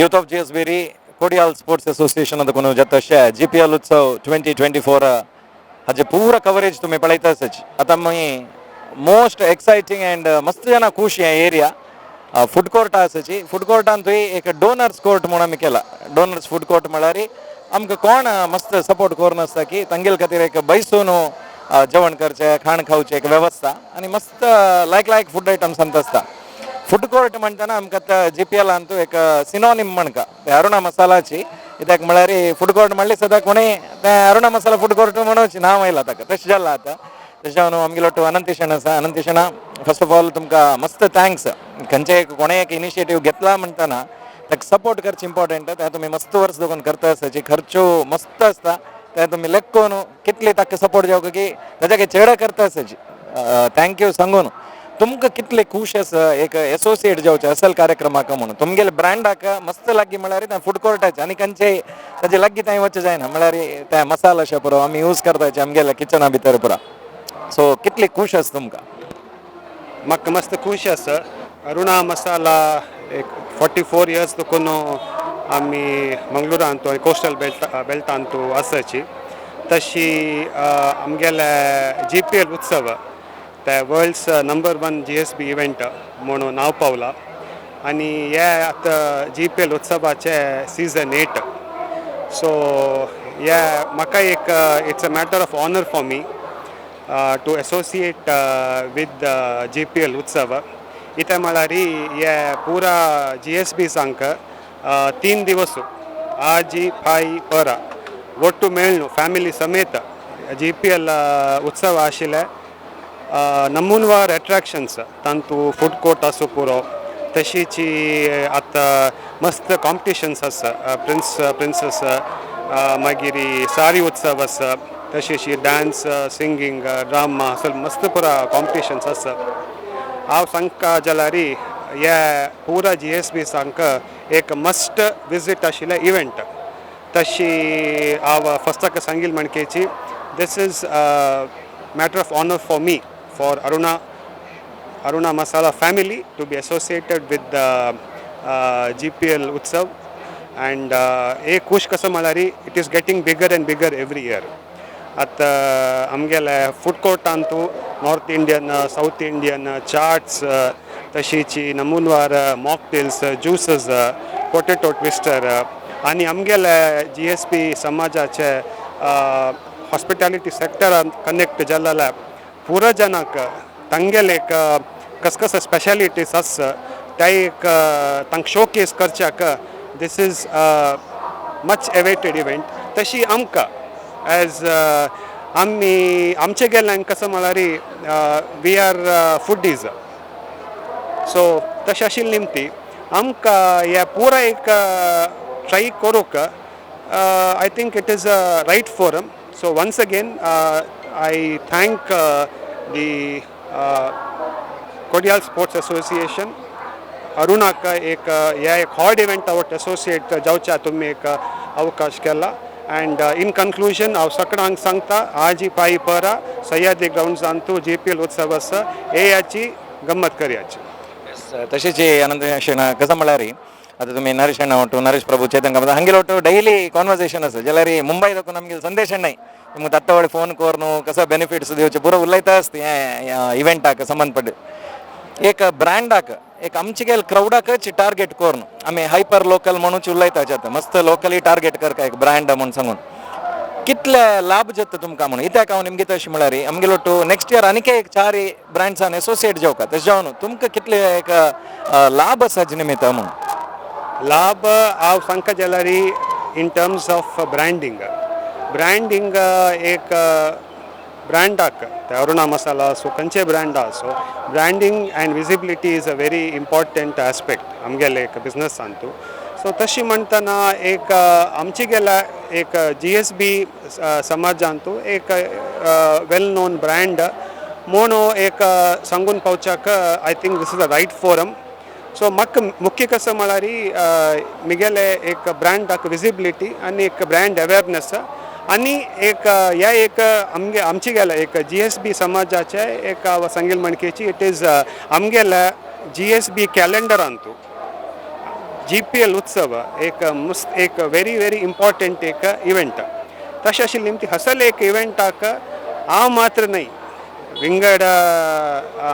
Youth of G S B ರಿ, Kodial sports association ಅದಕ್ಕೂ ಜೊತೆ ಜಿಪಿಎಲ್ ಉತ್ಸವ್ 2024 हाजे पूरा कवरेज तुम्ही पळयता आसाच. आतां आमी मोस्ट एक्सायटींग अँड मस्त जाणां खूश हे एरिया फूड कोर्ट आसाची. फूड कोर्टान थंय एक डोनर्स कोर्ट म्हणून आमी केला. डोनर्स फूड कोर्ट म्हळ्यार आमकां कोण मस्त सपोर्ट करून आसता की तांगेले खातीर एक बैसून जेवण करचें, खाण खावचें एक वेवस्था आनी मस्त लायक लायक फूड आयटम्स आमकां आसता. फूड कोर्ट म्हणटना आमकां आतां जिपिएलान एक सिनोनिम म्हणका ते अरुणा मसालाची. कित्याक म्हळ्यार फूड कोर्ट म्हणली सदां कोणूय ते अरुणा मसाला फूड कोर्ट म्हणूच नांव आयलां ताका, तशें जालां आतां. तशें जावन आमगेलो ಒಟ್ಟು अनंत आसा. अनंत, फर्स्ट ऑफ ऑल तुमकां मस्त thanks. खंयचे एक कोणें एक इनिशिएटीव घेतला म्हणटना ताका सपोर्ट करचें इम्पॉर्टंट. तें तुमी मस्त वर्स दोगून करता आसाची. खर्चो मस्त आसता, तें तुमी लेख करून कितले ताका सपोर्ट जावं की ताच्या चेड करता आसाची. Thank you. सांगून तुमकां कितले खूश आसा एक एसोसिएट जावचें असल कार्यक्रमाक म्हणून तुमगेले ब्रँडाक मस्त लागीं म्हळ्यार तें फूड कोर्टाचें आनी खंयचेय ताजे लागीं थंय वचचें जायना म्हळ्यार ते मसाला अशें पुरो आमी यूज करताचे आमगेल्या किचना भितर पुरा. सो कितले खूश आसा तुमकां? म्हाका मस्त खुश आसा. अरुणा मसाला एक 44 इयर्स देखून आमी मंगळुरांतू आनी कोस्टल बेल्ट बेल्टांतू आसाची. तशी आमगेले जिपीएल उत्सव ते world's number one GSB event म्हणून नांव पावला आनी हे आतां जिपीएल उत्सवाचे सीझन 8. सो हे म्हाका एक it's a matter of honour for me to associate with GPL उत्सव. इथे म्हळ्यार हे पुरा जिएसबी सांक 3 दिवस, आजी, फाय, परा, ಒಟ್ಟು ಮೇಳ್ನು ಫ್ಯಾಮಿಲಿ ಸಮೇತ ಜಿಪಿಎಲ್ ಉತ್ಸವ ಆಶಿಲೆ. ನಮೂನ್ವಾರ್ ಅಟ್ರಾಕ್ಷನ್ಸ್ तांतू फूड कोर्ट आसूं पुरो, तशीची आतां मस्त कॉम्पिटिशन्स आसा, प्रिन्स प्रिन्सस, मागीर सारी उत्सव आसा, तशीच डान्स, सिंगींग, ड्रामा, असल मस्त पुरा कॉम्पिटिशन्स आसा. हांव सांगता जाल्यार हे पुरा जिएसबी सांक एक मस्ट विजीट आशिल्लें इव्हेंट. तशी हांव फस्टाक सांगील म्हणकेची this is matter of honour for me, for Aruna Masala family to be associated with the GPL Utsav. And एक खुश कसं म्हळ्यार it is getting bigger and bigger every year. आतां आमगेले फूड कोर्टांतू North Indian, South Indian chaats, तशीची नमूनवार mocktails, juices, potato twister आनी आमगेले जिएसबी समाजाचे हॉस्पिटॅलिटी सेक्टरान कनेक्ट जाल्ले पुरा जनाक तांगेले एक कस कस स्पेशालिटीज आसा त्या एक तांकां शोकेस करच्याक this is much awaited event. तशी आमकां एज आमी आमचे गेल्ल्यान कसं म्हळ्यार we are foodies, so तशें आशिल्ले निमती आमकां हे पुरा एक ट्राय करूंक I think it is a right forum. So once again I thank the Kodial Sports Association, अरुणाक एक ह्या एक हॉट इव्हेंटा वट एसोसिएट जावच्या तुमी एक अवकाश केला. अँड इन कन्क्लुजन हांव सगळ्यांक सांगता, आजी, पाई, परा सह्याद्री ग्राउंड्सांतू जिपीएल उत्सव आसा, येयाची, गम्मत करयाची. तशेंच अनंत शेणा, कसं म्हळ्यार आता तुम्ही नरेश अण्णा ಒಟ್ಟು, नरेश प्रभू, चेतन कामत हांगेले ಒಟ್ಟು ಡೈಲಿ ಕಾನ್ವರ್ಸೇಷನ್ आसा. जाल्यार मुंबई दाखून आमगे संदेश अण्णाय तुमकां तत्तवळे फोन करून कसो बेनिफिट्स दिवचे पुरो उलयता आसता. ह्या इव्हेंटाक संबंदपड एक ब्रँडाक एक आमचे गेल क्रावडाकच टार्गेट करून आमी हायपर लोकल म्हणून उलयता आतां. मस्त लोकली टार्गेट करका एक ब्रँड म्हणून सांगून कितले लाभ जाता तुमकां म्हणून? कित्याक हांव निमगीत अशें म्हळ्यार आमगेलो ಒಟ್ಟು नेक्स्ट इयर आनीक एक चार ब्रँड्सान एसोसिएट जावका. तशें जावन तुमकां कितले एक लाभ आसा निमित्त म्हणून? लाभ हांव सांगता जाल्यार in terms of branding, branding एक ब्रँडाक, ते अरुणा मसाला आसूं, खंयचे ब्रँड आसूं, branding and visibility is a very important aspect आमगेले एक बिजनसांतू. सो तशी म्हणटना एक आमचे गेल्या एक जिएसबी समाजांतू एक वेल नोन ब्रँड म्हणून एक सांगून पावच्याक I think this is a right forum. So म्हाका मुख्य कसं म्हळ्यार मिगेले एक ब्रँडाक विजिबिलिटी आनी एक ब्रँड अवेरनेस आनी एक ह्या एक आमगे आमचे गेले एक जिएसबी समाजाचे एक हांव सांगील म्हणकेची it is आमगेले जिएसबी कॅलेंडरांतू. जीपीएल उत्सव एक मस्त एक व्हेरी व्हेरी इम्पॉर्टंट एक इव्हेंट. तशें आशिल्लें निमती हसल एक इव्हेंटाक हांव मात्र न्हय, विंगड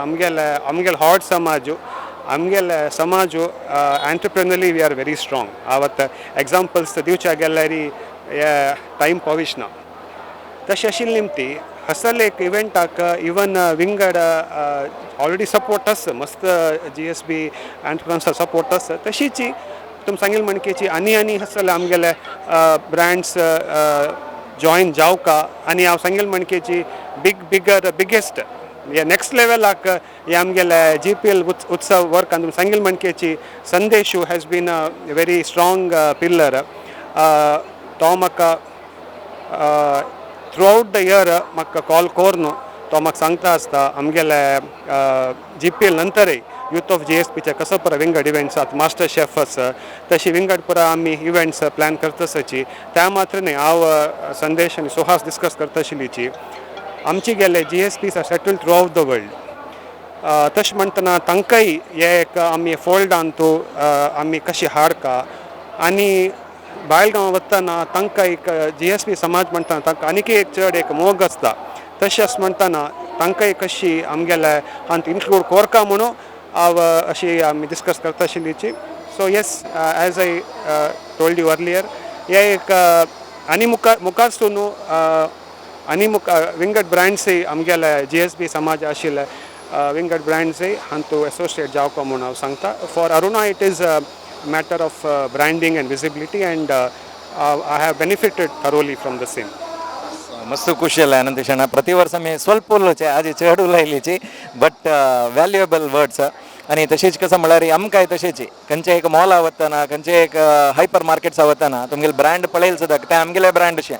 आमगेले आमगेले हॉट समाजू, आमगेले समाजू entrepreneurially we are very strong. आवत एग्जाम्पल्स दिवच्या गेल्यार हे टायम पाविश ना. तशें आशिल्लें निमती हसल एक इव्हेंटाक इवन विंगड ऑलरेडी सपोर्ट आसा, मस्त जीएसबी एंटरप्रेनर्सा सपोर्ट आसा. तशीच तुम सांगील म्हणकेची आनी आनी हसल आमगेले ब्रँड्स जॉयन जावका आनी हांव सांगील म्हणकेची बिग बिगर बिगेस्ट हे नेक्स्ट लेवलाक हे आमगेले जीपीएल उत्सव वर्क. आनी सांगील म्हणकेची संदेशू has been a very strong pillar. तो म्हाका थ्रू आउट the year म्हाका कॉल करून तो म्हाका सांगता आसता, आमगेले जीपीएल नंतरय यूथ ऑफ जीएसपीचे कसो पुरा विंगड इव्हेंट्स आतां मास्टर शेफ आसा, तशी विंगड पुरा आमी इव्हेंट्स प्लॅन करता आसाची. त्या मात्र न्हय, हांव संदेश आनी सुहास डिस्कस करता आशिल्लीची, आमची गेले GSPs are settled throughout the world. तशें म्हणटना तांकांय हे एक आमी फोल्डान तूं आमी कशी हाडका आनी बायल गांव वतना तांकां एक जीएसपी समाज म्हणटना तांकां आनीक एक चड एक मोग आसता. तशें आसा म्हणटना तांकांय कशी आमगेले हांत इन्क्लूड कोरका म्हणून हांव अशी आमी डिस्कस करता आशिल्लीची. So yes, as I told you earlier, हे एक आनी मुखार मुखारसून आनी मुखार विंगड ब्रँड्सय आमगेले जीएसबी समाज आशिल्ले विंगड ब्रँड्सय हांतू एसोसिएट जावपा म्हूण हांव सांगता. For Aruna it is a matter of branding and visibility, and I have benefited thoroughly from the same. मस्त ಖುಷಿ ಅಲ್ಲ ಅನಂತೇಶಣ್ಣ. ಪ್ರತಿ ವರ್ಷ मी ಸ್ವಲ್ಪ उलोवचें, आज चड उलयलीची, बट व्हॅल्युएबल वर्ड्स. आनी तशेंच कसं म्हळ्यार आमकांय तशेंच खंयचे एक मॉला वतना, खंयचे एक हायपर मार्केट्स वतना तुमगेले ब्रँड पळयल सुद्दां ते आमगेले ब्रँड अशें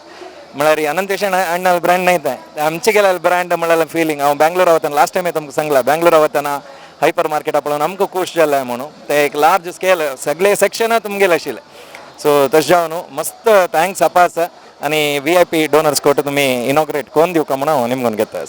म्हळ्यार अनंतेशन अण्णा ब्रँड न्हय, तें आमचे गेल्यार ब्रँड म्हळ्यार फिलींग. हांव बँगलोरा वतना लास्ट टायम तुमकां सांगला, बँगलोरा वतना हायपर मार्केटा पळोवन आमकां खूश जालें म्हणून. ते एक लार्ज स्केल सगळे सेक्शनां तुमगेले आशिल्ले. सो तशें जावन मस्त thanks अपास. आनी व्हीआयपी डोनर्स कोट तुमी इनॉग्रेट कोण दिवका म्हणून हांव निमगून घेता.